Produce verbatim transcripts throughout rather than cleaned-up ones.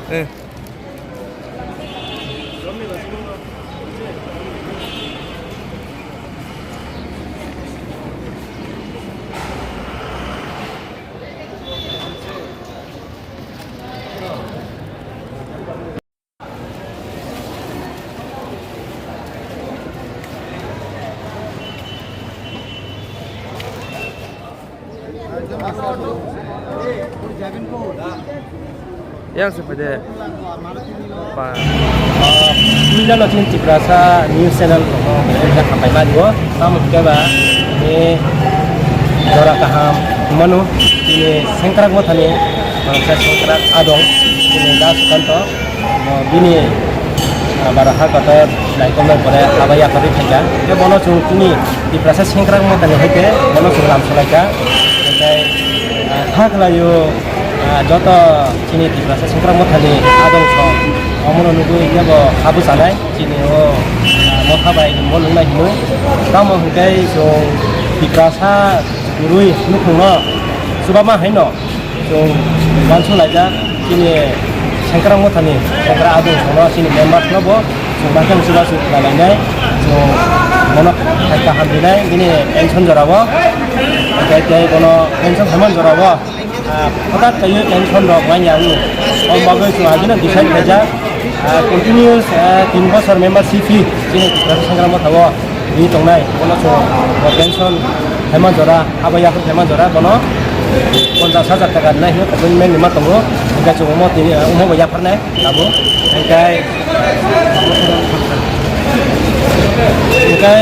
Eh. Yang sepaide ba. Puila no chini Tiprasa news channel rokno belai belai hambai ma rio. Tamo hwnkhe ba ni jora kaham mano chini Sengkrak Mothani, ah, Sengkrak Adong chini Das Kanto. Omo bini, ah, bara ha kotor naikolnai pore haba yakarwi phaikha. Tei bono chwng chini Tiprasa Sengkrak Mothani hai khe bono chwng lam salaikha. Tei, ah, kha khlaio, ah, joto chini Tiprasa Sengkrak Mothani adong song omono nugwi kebo habu sanai chini o, ah, motha bai bo nungnai hinwi. Tamo hwnkhe chwng Tiprasa kwrwi nukhungno chubama haino. Chwng uansuk laijak chini Sengkrak Mothani Sengkrak Adong songno chini members no bo chwng bakhe uansuk uansuk khlai lainai. Chwng bono khaika hamrinai bini pension jorao. Tei tei bono pension haiman jorao, ah, hwtak kaiwi pension rok manya wng. Om bagwi chwng agino decide khaijak, ah, continuous, ah, tin bosor membership fee chini Tiprasa Sengkrak Mothao. Ri tongnai, bono chwng bo pension phaima jora, abo yaphar phaima jora, bono ponchash hajar taka rinai hwnwi commitment rima tongo, hwnkhe chwng omo tini, omo bo yapharnai abo, hwnkhe, hwnkhe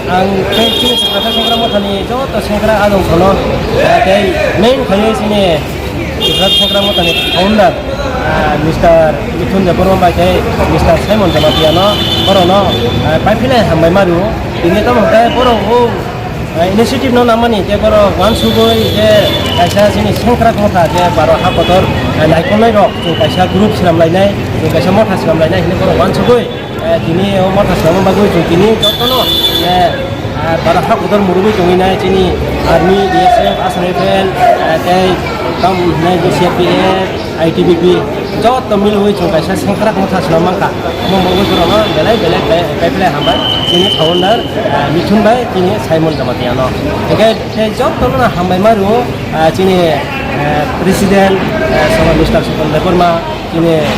ang tei chini Tiprasa Sengkrak Mothani joto Sengkrak adong sono, tei main khlaiwi chini Tiprasa Sengkrak Mothani founder, ah, Mister Mithun Debbarma bai tei Mister Simon Jamatia no, borok no, ah, paiphinai hambai ma rwo. Tini tamo hwnkhe borok o, ah, initiative no namani tei borok uansugwi je kaisa chini Sengkrak Motha je baro ha kotor, ah, naikolnai rok chwng kaisa group swnam lainai, chwng kaisa motha swnam lainai hinwi borok uansugwi. Eh, tini o motha swnamna bagwi chwng tini jotono, eh, ah, bara ha kotor murugwi tongwi nai chini army, B S F, Assam Rifle, eh, tei tamo hwnwi C R P F, I T B P, joto milwi chwng kaisa Sengkrak Motha swnam mankha. Omo bagwi borokno belai belai pai-, paiphlai hambai chini founder, eh, Mithun bai chini Simon Jamatia no. Hwnkhe tei jotono hambai ma rwo, ah, chini, eh, president, eh, Mister Sukon Debbarma, chini, eh,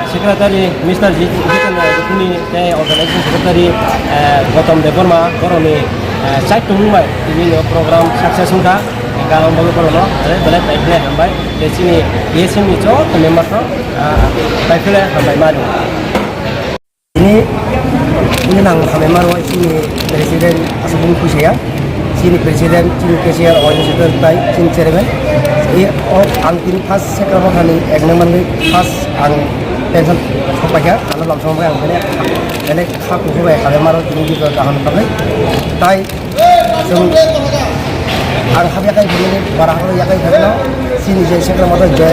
secretary Mister Ji-, Jitendra Rukhuni tei organization secretary, eh, Gautam Debbarma, borokni, eh, chai tongmung bai tini no program success wngkha. Hwnkhe ang bo borokno belai belai paiphlai hambai tei chini A S M ni joto member no, ah, paiphlai hambai ma rwo. Ini, ini nang hambai ma rwo chini president Aswk Bung Phuisaya, chini president, chini cashier, organization tai chini chairman. I o ang tini first Sengkrak Mothani ek number ni first ang pension sok paikha, ano lam sok paikha ang bele, bele kha kuku bai kha maro tini di kaham pakai. Tai Chwng ang hap yakai phaimani, bara hap yakai phaimano, chini je Sengkrak Motha je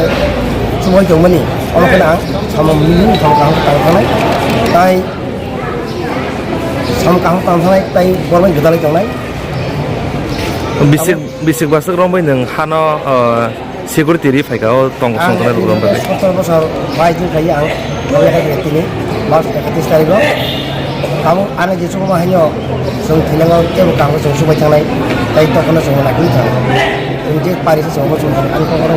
chumui tongmani, omo kheno ang samung mili samung kaham tang thangnai, tai samung kaham tang thangnai, tai bormai gwdalai tongnai. Bisik, bisik baswk rombai nwng hano, uh, Security ri phaikha o tong song tongnai rok rok bagwi. Sotor bosor bai jil khai ang, tini March ekatris tarikh o. Tabuk ani je chukuma haino chwng thinango tebo kango chwng chubai thangnai, tai tongkhorno chwng naikhwlwi thang. Chwng je pari se chwng bo chwng ani kokoro.